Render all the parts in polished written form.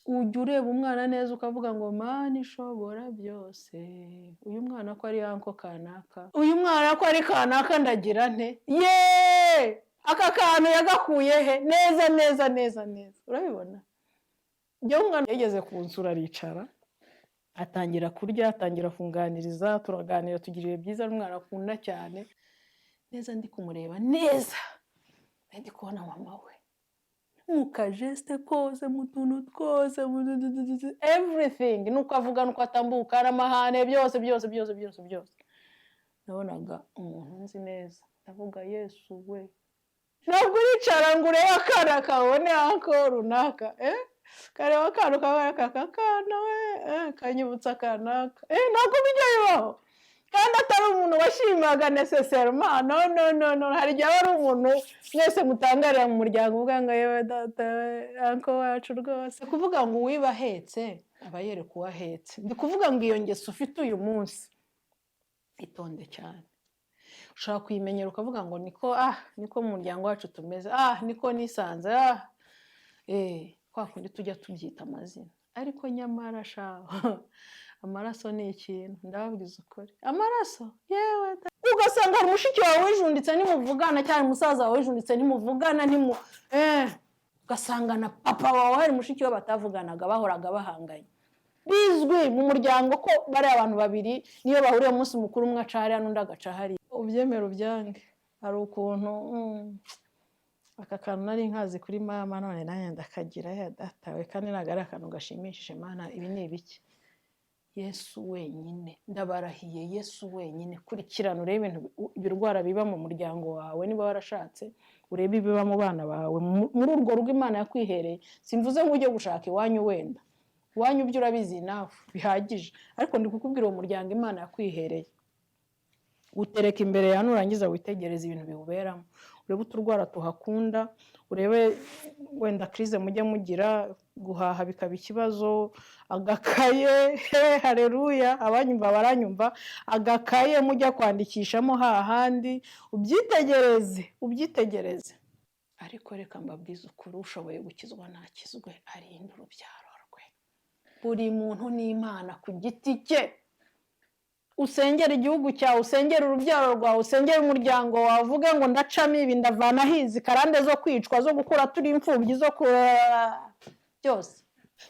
Ujya ureba umwana neza ukavuga ngo: "Mana ishobora byose, uyu mwana ko ari uncle kanaka, uyu mwana ko ari kanaka, ndagira nte? Yeee, aka kantu yagakuye he?" Neza neza neza neza, urabibona. Njyewe umwana yageze kunsura, aricara, atangira kurya, atangira kunganiriza, turaganira, tugira ibihe byiza. Ari umwana akunda cyane. Neza ndi kumureba neza, ndi kubona mama we mu kageste kose, mu tuntu twose, everything, nuko avuga, nuko atambuka, n'amahane, byose byose byose byose byose, nabonaga umuntu nzi neza. Ndavuga: "Yesu we!" Ntabwo uricara ngo urebe akana kabone ako runaka, kareba akantu kabaye aka kana we, kanyibutsa kanaka, ntabwo bijya bibaho. Kandi atari umuntu washimaga nécessairement, no, no, no, no. Hari igihe aba ari umuntu mwese mutangarira mu muryango, uvuga ngo: "Yewe data we, uncle wacu rwose." Kuvuga ngo uwiba ahetse aba yereka uwo ahetse. Ndi kuvuga ngo iyo ngeso ufite uyu munsi, itonde cyane. Ushobora kuyimenyera ukavuga ngo niko, niko mu muryango wacu tumeze, niko nisanze, kwa kundi tujya tubyita amazina. Ariko nyamara sha, amaraso ni ikintu. Ndababwiza ukuri, amaraso, yewe, ugasanga hari mushiki wawe wijunditse ntimuvugana, cyangwa musaza wawe wijunditse ntimuvugana, ntimu ugasanga na papa wawe hari mushiki we batavuganaga, bahoraga bahanganye. Bizwi mu muryango ko bari abantu babiri, niyo bahuriye umunsi mukuru, umwe aca hariya n'undi agaca hariya. Ubyemere ubyange, hari ukuntu aka kantu nari nkazi kuri mama, none nanjye ndakagira. Ya data we, kandi ntabwo ari akantu gashimishije. Mana, ibi ni ibiki? Yesu wenyine, ndabarahiye, Yesu wenyine. Kurikirana urebe ibintu, ibirwara biba mu muryango wawe. Niba warashatse, urebe ibiba mu bana bawe muri urwo rugo Imana yakwihereye. Simvuze ngo ujye gushaka iwanyu, wenda iwanyu ibyo urabizi nawe bihagije, ariko ndi kukubwira uwo muryango Imana yakwihereye. Utereka imbere yawe, nurangiza witegereze ibintu biwuberamo, urebe uturwara tuhakunda, urebe wenda crise mujya mugira, guhaha bikaba ikibazo, agakaye, hareruya, abanyumva baranyumva, agakaye mujya kwandikishamo hahandi, ubyitegereze, ubyitegereze. Ariko reka mbabwize ukuri, ushoboye gukizwa ntakizwe, arinde urubyaro rwe. Buri muntu ni Imana ku giti cye. Usengera igihugu cyawe, usengera urubyaro rwawe, usengera umuryango wawe, uvuge ngo: "Ndacamo ibi, ndavanaho izi karande zo kwicwa, zo gukura turi imfubyi, zo ku byose,"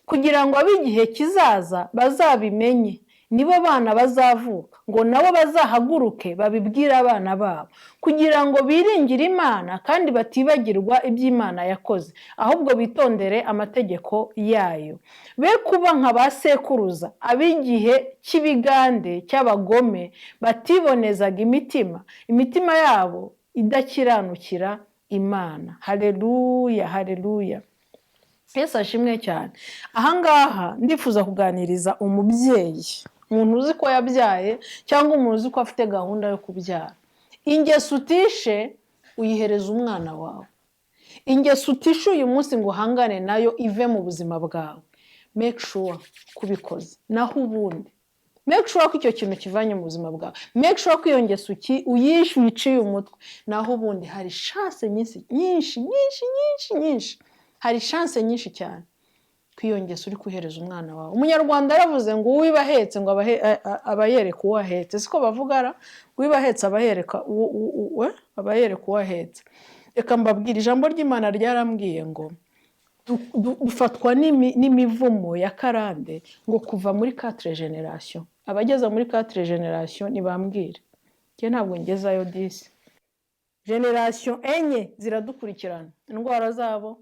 kugira ngo ab'igihe kizaza bazabimenye, nibo bana bazavuka, ngo nabo bazahaguruke babibwire abana babo, kugira ngo biringire Imana kandi batibagirwa iby'Imana yakoze, ahubwo bitondere amategeko yayo, be kuba nka ba sekuruza ab'igihe cy'ibigande cy'abagome, batibonezaga imitima, imitima yabo idakiranukira Imana. Hareruya, hareruya, Yesu ashimwe cyane. Ahangaha ndifuza kuganiriza umubyeyi, umuntu uzi ko yabyaye cyangwa umuntu uzi ko afite gahunda yo kubyara. Ingeso utishe uyihereza umwana wawe. Ingeso utishe uyu munsi ngo uhangane nayo ive mu buzima bwawe, make sure kubikoze. Naho ubundi make sure ko icyo kintu kivanye mu buzima bwawe, make sure ko iyo ngeso uyishe, uyiciye umutwe. Naho ubundi hari chance nyinshi nyinshi nyinshi nyinshi nyinshi, hari chance nyinshi cyane ko iyo ngeso uri kuhereza umwana wawe. Umunyarwanda yaravuze ngo uwiba ahetse ngo aba yereka uwo ahetse. Siko bavuga ra? Uwiba ahetse aba yereka uwo ahetse. Reka mbabwire, ijambo ry'Imana ryarambwiye ngo dufatwa n'imivumo ya karande ngo kuva muri quatre générations. Abageze muri quatre générations ntibambwire, njye ntabwo ngezayo disi. Génération enye ziradukurikirana, indwara zabo,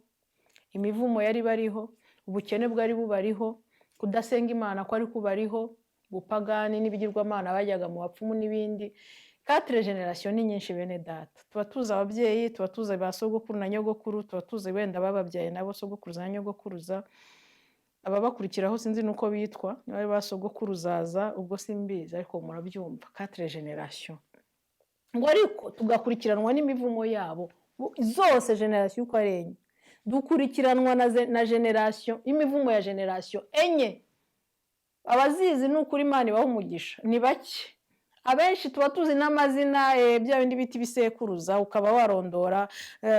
imivumo yari bariho, ubukene bwari bubariho, kudasenga Imana kwari kubariho, ubupagani n'ibigirwamana bajyaga mu bapfumu n'ibindi. Quatre générations ni nyinshi, bene data. Tuba tuzi ababyeyi, tuba tuzi ba sogokuru na nyogokuru, tuba tuzi wenda bababyaye nabo sogokuruza na nyogokuruza, ababakurikiraho sinzi n'uko bitwa, niba ba sogokuruzaza ubwo simbizi, ariko murabyumva, quatre générations. Ngo ariko tugakurikiranwa n'imivumo yabo zose, génération uko ari enye. Dukurikiranwa na génération, imivumo ya génération enye. Abazizi ni ukuri Imana ibaha umugisha, ni bake. Abenshi tuba tuzi n'amazina, bya bindi bita ibisekuruza, ukaba warondora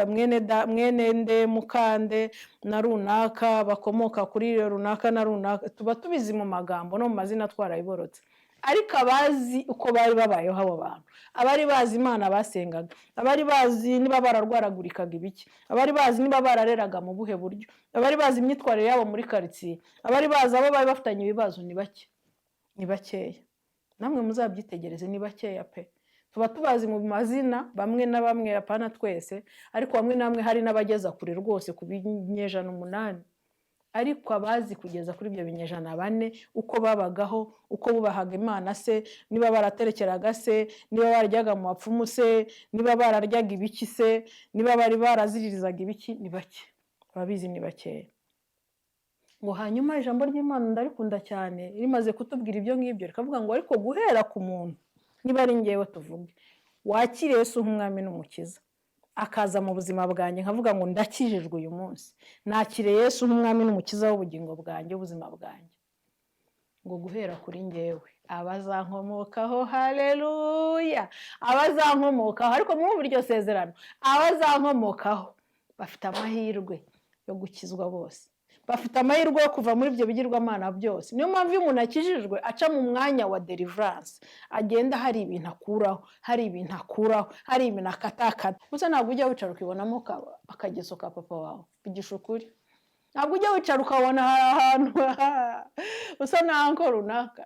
mwene da, mwene nde, mukande na runaka, bakomoka kuri runaka na runaka. Tuba tubizi mu magambo no mu mazina, twarabiborotse. Ariko abazi uko bari babayeho abo bantu, abari bazi Imana basengaga, abari bazi niba bararwaragurikaga ibiki, abari bazi niba barareraga mu buhe buryo, abari bazi imyitwarire yabo muri karitsiye, abari bazi abo bari bafitanye ibibazo, ni bake, ni bakeya. Namwe muzabyitegereze, ni bakeya pe. Tuba tubazi mu mazina bamwe na bamwe, apana twese, ariko bamwe na bamwe. Hari n'abageza kure rwose ku binyejana 8, ariko abazi kugeza kuri ibyo binyejana 4 uko babagaho, uko bubahaga Imana se, niba baraterekeraga se, niba bararyaga mu bapfumu se, niba bararyaga ibiki se, niba bari baraziririzaga ibiki, ni bake ababizi, ni bakeya. Ngo hanyuma ijambo ry'Imana ndarikunda cyane, rimaze kutubwira ibyo ngibyo rikavuga ngo: "Ariko guhera ku muntu," niba ari ngewe tuvuge, wakiriye Yesu nk'umwami n'umukiza, akaza mu buzima bwanjye, nkavuga ngo ndakijijwe uyu munsi, nakiriye Yesu nk'umwami n'umukiza w'ubugingo bwanjye, w'ubuzima bwanjye, ngo guhera kuri ngewe abazankomokaho, haleluya, abazankomokaho, ariko muri iryo sezerano abazankomokaho bafite amahirwe yo gukizwa bose, bafite amahirwe yo kuva muri ibyo bigirwamana byose. Niyo mpamvu iyo umuntu akijijwe aca mu mwanya wa deliverance, agenda hari ibintu akuraho, hari ibintu akuraho, hari ibintu akatakata. Gusa ntabwo ujya wicara ukibonamo akageso ka papa wawe. Bigisha ukuri, ntabwo ujya wicara ukabona hari ahantu usa na uncle runaka?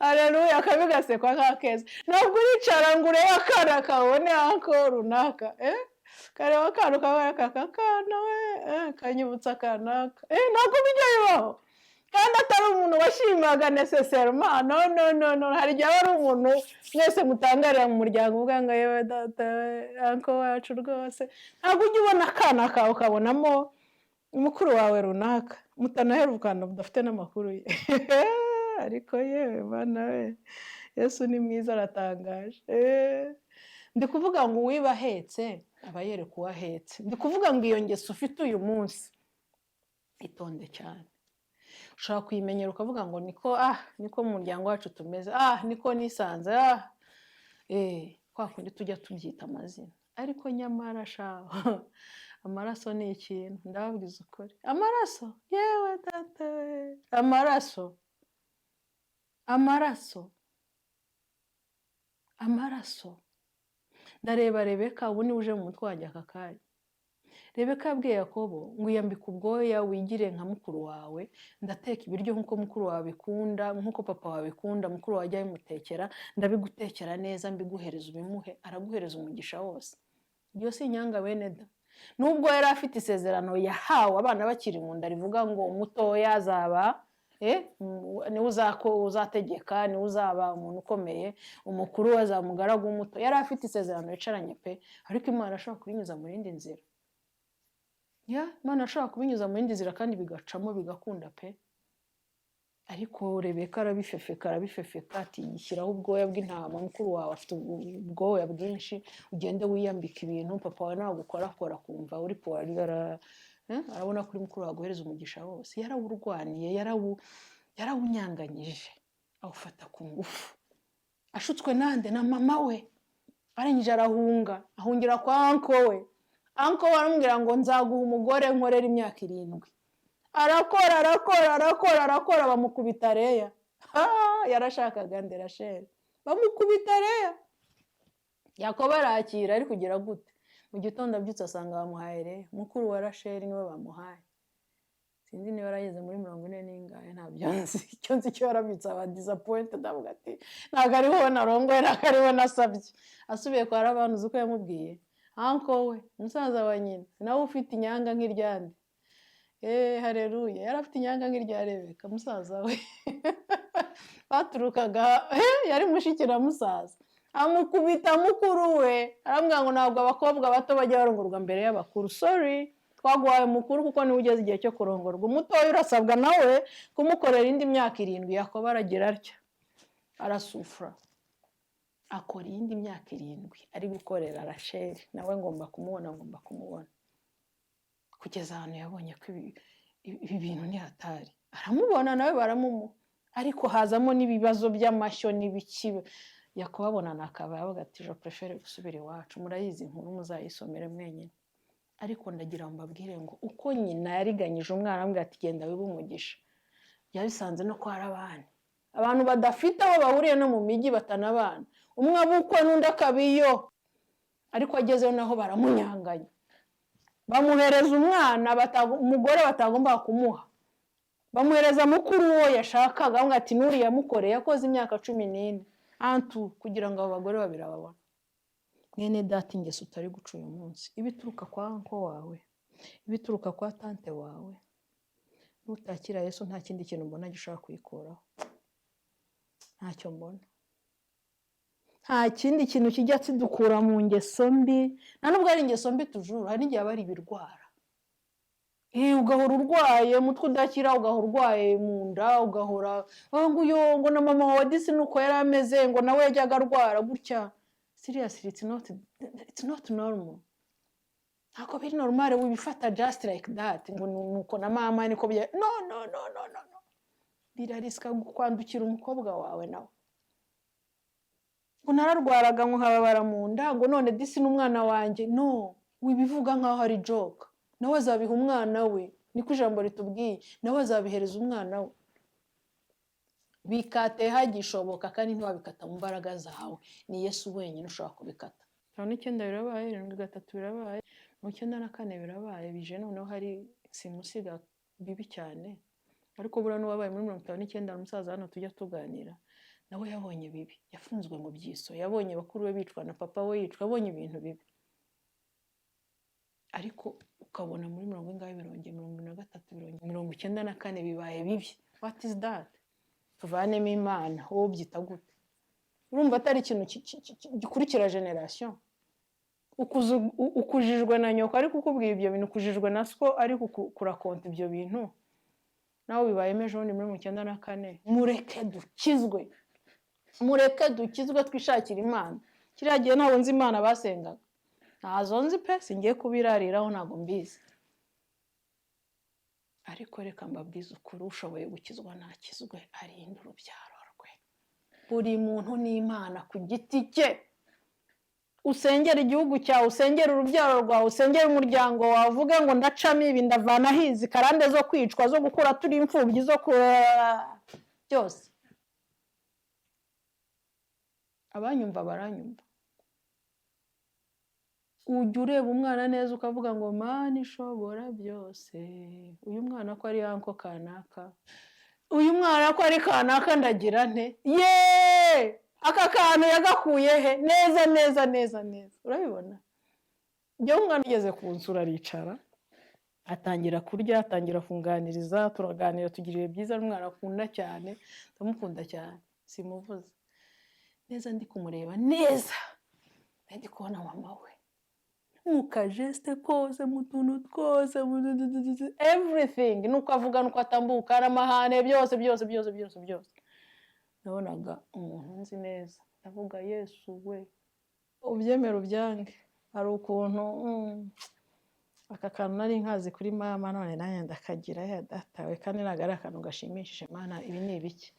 Hareruya, akabi gasekwa nk'akeza. Ntabwo uricara ngo urebe akana kabone uncle runaka, kareba akantu kabaye aka kana we, kanyibutsa kanaka? Ntabwo bijya bibaho, kandi atari umuntu washimaga nécessairement. No, no, no, no, hari igihe aba ari umuntu mwese mutangarira mu muryango, uvuga ngo: "Yewe data we, uncle wacu rwose." Ntabwo ujya ubona akana kawe ukabonamo mukuru wawe runaka mutanaherukana, udafite n'amakuru ye? Ariko yewe bana we, Yesu ni mwiza, aratangaje. Ndi kuvuga ngo uwiba ahetse aba yereka uwo ahetse. Ndi kuvuga ngo iyo ngeso ufite uyu munsi, itonde cyane. Ushobora kuyimenyera ukavuga ngo niko, niko mu muryango wacu tumeze, niko nisanze, kwa kundi tujya tubyita amazina. Ariko nyamara shaho, amaraso ni ikintu. Ndababwiza ukuri, amaraso, yewe data we, amaraso, amaraso, amaraso. Ndareba Rebeka ubu niwe uje mu mutwe wanjye aka kanya. Rebeka yabwiye Yakobo ngo: "Iyambike ubwoya, wigire nka mukuru wawe, ndateka ibiryo nk'uko mukuru wawe abikunda, nk'uko papa wawe abikunda, mukuru wawe ajya abimutekera, ndabigutekera neza, mbiguhereza ubimuhe, araguhereza umugisha wose." Iyo si inyanga, bene da? Nubwo yari afite isezerano yahawe abana bakiri mu nda rivuga ngo umutoya azaba niwe uzategeka, niwe uzaba umuntu ukomeye, umukuru we azaba umugaragu w'umuto. Yari afite isezerano yicaranye pe, ariko Imana ashobora kubinyuza mu yindi nzira. Ya Imana ashobora kubinyuza mu yindi nzira kandi bigacamo, bigakunda pe. Ariko Rebeka arabifefeka, arabifefeka, ati: "Shyiraho ubwoya bw'intama, mukuru wawe afite ubwoya bwinshi, ugende wiyambike ibintu, papa wawe nagukorakora kumva uri puwarara, arabona ko uri mukuru wawe, aguhereza umugisha wose." Yarawurwaniye, yarawunyanganyije, awufata ku ngufu. Ashutswe nande? Na mama we. Arangije arahunga, ahungira kwa uncle we. Uncle we aramubwira ngo: "Nzaguha umugore nkorera imyaka 7." Arakora, arakora, arakora, arakora, bamukubita Leya. Yarashakaga nde? Rasheli. Bamukubita Leya. Yakobo arakira, ari kugira gute? Mu gitondo abyutse asanga bamuhaye Leya, mukuru wa Rasheli niwe bamuhaye. Sinzi niba yarageze muri 40 n'ingahe, ntabyo nzi. Icyo nzi cyo yarabyutse aba disappointed, avuga ati: "Ntabwo ariho narongoye, ntabwo ariwe nasabye." Asubiye kwa Labani, uzi uko yamubwiye? Uncle we, umusaza wa nyina, nawe ufite inyanga nk'iryande. Eee, hareruya, yari afite inyanga nk'irya Rebeka musaza we baturukaga, yari mushiki na musaza. Amukubita mukuru we, aramubwira ngo: "Ntabwo abakobwa bato bajya barongorwa mbere y'abakuru. Sorry, twaguhaye umukuru kuko niwe ugeze igihe cyo kurongorwa, umutoya urasabwa nawe kumukorera indi myaka 7." Yakobo aragira atya, arasufura, akora iyindi myaka 7 ari gukorera Rasheli nawe, ngomba kumubona, ngomba kumubona, kugeza ahantu yabonye ko ibi bintu ni hatari, aramubona nawe baramumuha. Ariko hazamo n'ibibazo by'amashyo n'ibiki. Yakubabona akaba yavuga ati: "Je préfère gusubira iwacu." Murayizi inkuru, muzayisomere mwenyine. Ariko ndagira ngo mbabwire ngo uko nyina yariganyije umwana, amubwira ati: "Genda wibe umugisha," yabisanze no kwa Labani, abantu badafite aho bahuriye no mu mijyi, batanabana, umwe abukwe n'undi akaba iyo. Ariko agezeyo naho baramunyanganya, bamuhereza umwana umugore batagombaga kumuha, bamuhereza mukuru wo yashakaga. Avuga ati: "Nuriya yamukoreye, yakoze imyaka 14 antu kugira ngo abo bagore babiri babone." Mwene data, ingeso utari guca uyu munsi, iba ituruka kwa uncle wawe, iba ituruka kwa tante wawe. Nutakira Yesu, nta kindi kintu mbona gishobora kuyikuraho. Ntacyo mbona, nta kindi kintu kijya kidukura mu ngeso mbi. Nta nubwo ari ingeso mbi tujuru, hari n'igihe aba ari ibirwara. Ugahora urwaye umutwe udakira, ugahora urwaye mu nda, ugahora ngo uyo, ngo na mama wawe disi nuko yari ameze, ngo nawe yajyaga arwara gutya. Seriously, it's not normal. Ntabwo biri normal. Wibifata just like that ngo nuko na mama niko bya. No, no, no, no, no, no, birarisika kwandukira umukobwa wawe nawe, ngo nararwaraga, ngo nkababara mu nda, ngo none disi n'umwana wanjye. No wibivuga nkaho ari joke. Nawe azabiha umwana we, niko ijambo ritubwiye, nawe azabihereza umwana we. Bikate hagishoboka, kandi ntiwabikata mu mbaraga zawe, ni Yesu wenyine ushobora kubikata. 59 birabaye, 73 birabaye, 94 birabaye, bije noneho hari simusiga bibi cyane. Ariko buriya n'uwabaye muri 59, umusaza hano tujya tuganira nawe, yabonye bibi, yafunzwe mu byiso, yabonye bakuru be bicwa na papa we yicwa, yabonye ibintu bibi. Ariko ukabona muri mirongo ingahe birongeye, 73 birongeye, 94 bibaye bibi. What is that? Tuvanemo Imana, wowe ubyita gute? Urumva atari ikintu gikurikira generation? Ukujijwe na nyoko ariko ukubwira ibyo bintu, ukujijwe na so ariko kurakonta ibyo bintu, nawe bibayemo ejo bundi muri 94. Mureke dukizwe, mureke dukizwe, twishakire Imana. Kiriya gihe ntabwo nzi Imana basengaga, ntazo nzi pe, singiye kubirariraho, ntabwo mbizi. Ariko reka mbabwize ukuri, ushoboye gukizwa ntakizwe, arinde urubyaro rwe. Buri muntu ni Imana ku giti cye. Usengera igihugu cyawe, usengera urubyaro rwawe, usengera umuryango wawe, uvuge ngo: "Ndacamo ibi, ndavanaho izi karande zo kwicwa, zo gukura turi imfubyi, zo ku byose." Abanyumva baranyumva. Ujya ureba umwana neza ukavuga ngo: "Mana ishobora byose, uyu mwana ko ari uncle kanaka, uyu mwana ko ari kanaka, ndagira nte?" Yeee, aka kantu yagakuye he? Neza neza neza neza, urabibona. Njyewe umwana ugeze ku nsura, aricara, atangira kurya, atangira kunganiriza, turaganira, tugira ibihe byiza. N'umwana akunda cyane, ndamukunda cyane, simuvuze neza. Ndi kumureba neza, ndi kubona mama we mu kageste kose, mu tuntu twose, everything, nuko avuga, nuko atambuka, n'amahane, byose byose byose byose byose, nabonaga umuntu nzi neza. Ndavuga: "Yesu we!" Ubyemere ubyange, hari ukuntu aka kantu nari nkazi kuri mama, none nanjye ndakagira ya data we, kandi ntabwo ari akantu gashimishije. Mana, ibi ni ibiki?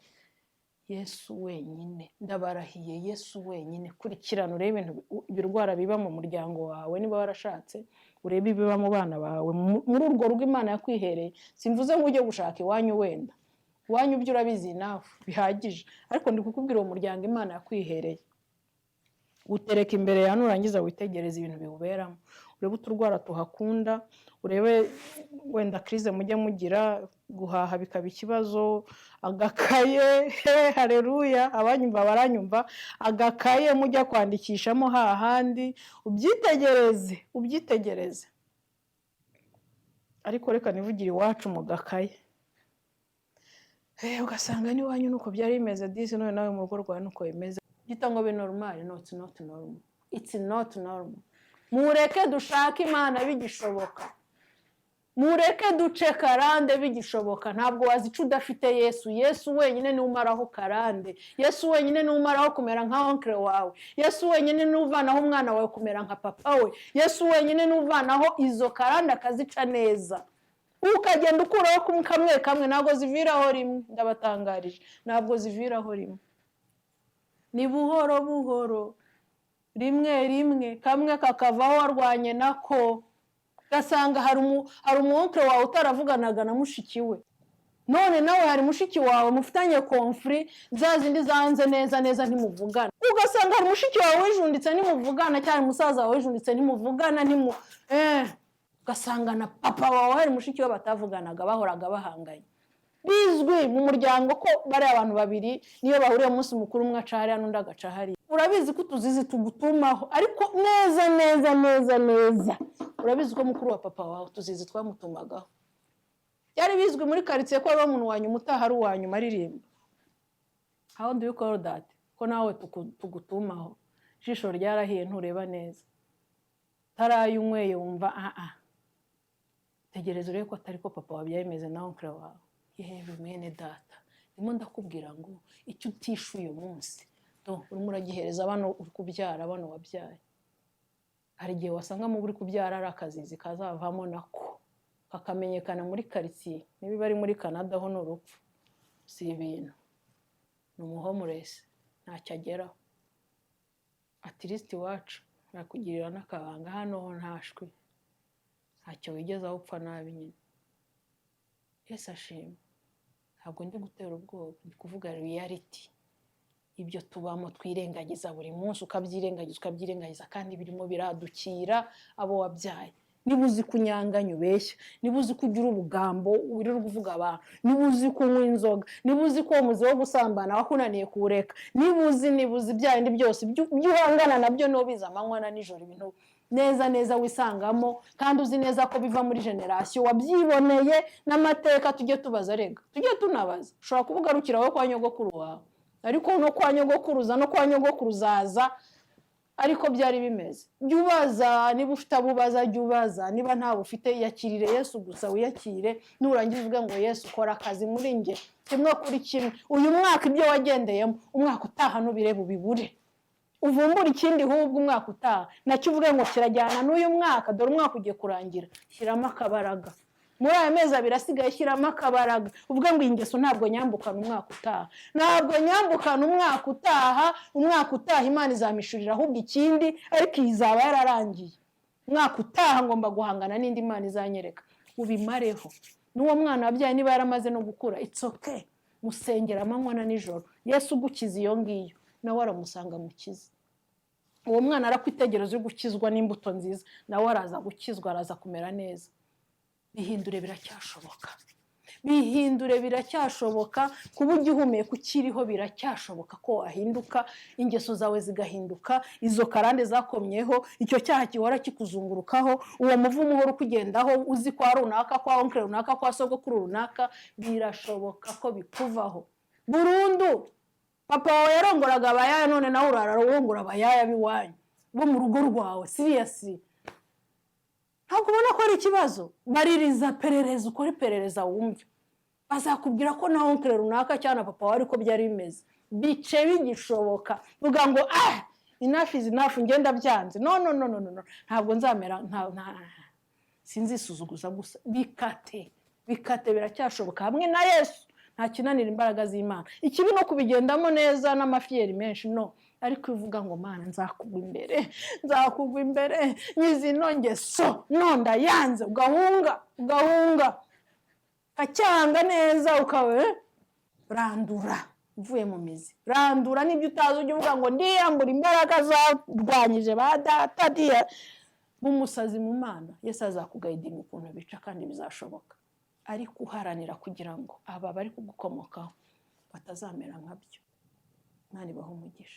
Yesu wenyine, ndabarahiye, Yesu wenyine. Kurikirana urebe ibintu, ibirwara biba mu muryango wawe. Niba warashatse, urebe ibiba mu bana bawe, muri urwo rugo Imana yakwihereye. Simvuze ngo ujye gushaka iwanyu, wenda iwanyu ibyo urabizi nawe bihagije, ariko ndi kukubwira uwo muryango Imana yakwihereye. Utereka imbere yawe, nurangiza witegereze ibintu biwuberamo, urebe uturwara tuhakunda, urebe wenda crise mujya mugira, guhaha bikaba ikibazo, agakaye, hareruya, abanyumva baranyumva, agakaye mujya kwandikishamo hahandi, ubyitegereze, ubyitegereze. Ariko reka nivugire iwacu mu gakaye, ugasanga n'iwanyu nuko byari bimeze disi, none nawe mu rugo rwawe nuko bimeze. Byita ngo be normal. No, it's not normal, it's not normal. Mureke dushake Imana bigishoboka, mureke duce karande bigishoboka. Ntabwo wazica udafite Yesu. Yesu wenyine niwe umaraho karande, Yesu wenyine niwe umaraho kumera nka oncle wawe, Yesu wenyine niwe uvanaho umwana wawe kumera nka papa we, Yesu wenyine niwe uvanaho izo karande akazica neza. Ukagenda ukuraho kamwe kamwe, ntabwo ziviraho rimwe. Ndabatangarije, ntabwo ziviraho rimwe, ni buhoro buhoro, rimwe rimwe, kamwe kakavaho warwanye nako. Ugasanga hari umu oncle wawe utaravuganaga na mushiki we, none nawe hari mushiki wawe mufitanye conflit, za zindi zanze neza neza, ntimuvugana. Ugasanga hari mushiki wawe wijunditse, ntimuvugana, cyangwa musaza wawe wijunditse, ntimuvugana, ntimu ugasanga na papa wawe hari mushiki we batavuganaga, bahoraga bahanganye. Bizwi mu muryango ko bari abantu babiri, niyo bahuriye umunsi mukuru, umwe aca hariya n'undi agaca hariya. Urabizi ko utuzizi tugutumaho, ariko neza neza neza neza urabizi ko mukuru wa papa wawe utuzizi twamutumagaho. Byari bizwi muri karitsiye ko hariho umuntu wa nyuma utaha, ari uwa nyuma aririmba. How do you call that? Ko nawe tugutumaho. Ijisho ryarahiye, ntureba neza, tarayo unyweye wumva ah. Tegereza urebe ko atari ko papa wabyaye bimeze na oncle wawe. Yewe mwene data, ndimo ndakubwira ngo icyo utishe uyu munsi do urimo uragihereza bano uri kubyara, bano wabyaye. Hari igihe wasanga mu uri kubyara ari akazizi kazavamo nako kakamenyekana muri karitsiye. Niba ari muri Canada ho ni urupfu, si ibintu, ni umu homeless, ntacyo ageraho. At least iwacu barakugirira n'akabanga, hano ho ntashwi, ntacyo wigezaho, upfa nabi nyine. Yesu ashimwe. Ntabwo ndi gutera ubwoba, ndi kuvuga reality, ibyo tubamo twirengagiza buri munsi, ukabyirengagiza, ukabyirengagiza, kandi birimo biradukira abo wabyaye. Niba uzi ko unyanganya, ubeshya, niba uzi ko ugira ubugambo, wirirwa uvuga abantu, niba uzi ko unywa inzoga, niba uzi ko uwo muzi wo gusambana wakunaniye kuwureka, niba uzi bya bindi byose ibyo uhangana nabyo, niwo biza amanywa na nijoro, ibintu neza neza wisangamo, kandi uzi neza ko biva muri generation wabyiboneye n'amateka. Tujye tubaza rega, tujye tunabaza. Ushobora kuba ugarukira wowe kwa nyogokuru wawe, ariko no kwa nyogokuruza no kwa nyogokuruzaza ariko byari bimeze. Jya ubaza niba ufite abo ubaza, jya ubaza. Niba ntawe ufite, yakirire Yesu gusa, wiyakire. Nurangiza uvuge ngo: "Yesu, ukora akazi muri njye kimwe kuri kimwe." Uyu mwaka ibyo wagendeyemo, umwaka utaha nubireba ubibure, uvumbure ikindi. Ahubwo umwaka utaha nacyo uvuge ngo kirajyana n'uyu mwaka. Dore umwaka ugiye kurangira, shyiramo akabaraga muri aya mezi 2 asigaye, shyiramo akabaraga, uvuge ngo iyi ngeso ntabwo nyambukana umwaka utaha, ntabwo nyambukana umwaka utaha. Umwaka utaha Imana izamishurira ahubwo ikindi, ariko iyi izaba yararangiye. Umwaka utaha ngomba guhangana n'indi Imana izanyereka. Ubimareho n'uwo mwana wabyaye. Niba yaramaze no gukura, it's okay, musengera amanywa na nijoro. Yesu ugukiza iyo ngiyo nawe aramusanga mukize. Uwo mwana arakwitegereza uri gukizwa n'imbuto nziza, nawe araza gukizwa, araza kumera neza. Bihindure, biracyashoboka. Bihindure, biracyashoboka. Kuba ugihumeka, ukiriho, biracyashoboka ko wahinduka, ingeso zawe zigahinduka, izo karande zakomyeho, icyo cyaha gihora kikuzungurukaho, uwo muvumo uhora ukugendaho, uzi kwa runaka, kwa oncle runaka, kwa sogokuru runaka, birashoboka ko bikuvaho burundu. Papa wawe yarongoraga abayaya, none nawe urara urongora abayaya b'iwanyu bo mu rugo rwawe. Seriously, ntabwo ubona ko ari ikibazo? Baririza, perereza, ukore iperereza wumve. Bazakubwira ko na oncle runaka cyangwa na papa wawe ariko byari bimeze. Bice bigishoboka, vuga ngo: "Ah, enough is enough, ngenda byanze. No, no, no, no, no, ntabwo nzamera nta sinzisuzuguza gusa." Bikate, bikate, biracyashoboka hamwe na Yesu. Nta kinanira imbaraga z'Imana. Ikibi no kubigendamo neza n'amafiyeri menshi, no ariko uvuga ngo: "Mana, nzakugwa imbere, nzakugwa imbere, nyizi ino ngeso no ndayanze." Ugahunga, ugahunga, ukacyanga neza, ukaba randura uvuye mu mizi. Randura n'ibyo utazi, ujya uvuga ngo: "Ndiyambura imbaraga zarwanyije ba data." Diya b'umusazi mu Mana, Yesu azakuguidinga ukuntu bica, kandi bizashoboka. Ariko uharanira kugira ngo aba bari kugukomokaho batazamera nkabyo. Imana ibahe umugisha.